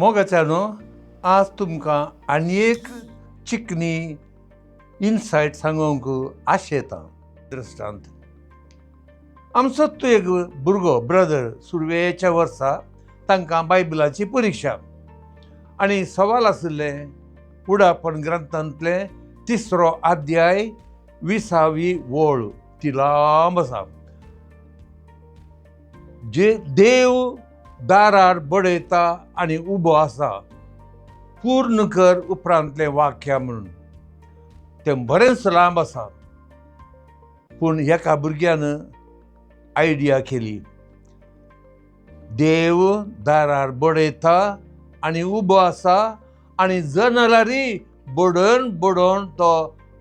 मोगाच्यानो, आज तुमकां आनी एक चिकनी इनसायट सांगूंक आशेता. दृश्टांत, आमचो तो एक भुरगो ब्रदर, सुरवेच्या वर्सा तांकां बायबलाची परिक्षा आनी सवाल आशिल्लें उडापण ग्रंथांतलें तिसरो अध्याय 20वी वळ. ती लांब आसा. जे देव दारार बडयता आनी उबो आसा, पूर्ण कर उपरांतलें वाक्य म्हणून. तें बरेंच लांब आसा, पूण एका भुरग्यान आयडिया केली, देव दारार बडयता आनी उबो आसा आनी जनलारी बडोवन बडोवन तो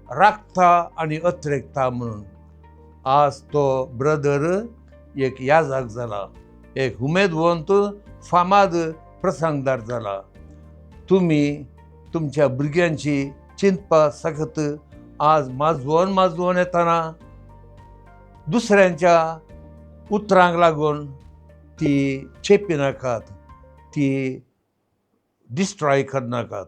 राखता आनी अत्रेकता म्हणून. आज तो ब्रदर एक याजक जाला, एक उमेदवंत फामाद प्रसंगदार जाला. तुमी तुमच्या भुरग्यांची चिंतपा सकत आज माजवोन माजवोन येतना दुसऱ्यांच्या उतरांक लागून ती चेपी नाकात, ती डिस्ट्रॉय करनाकात.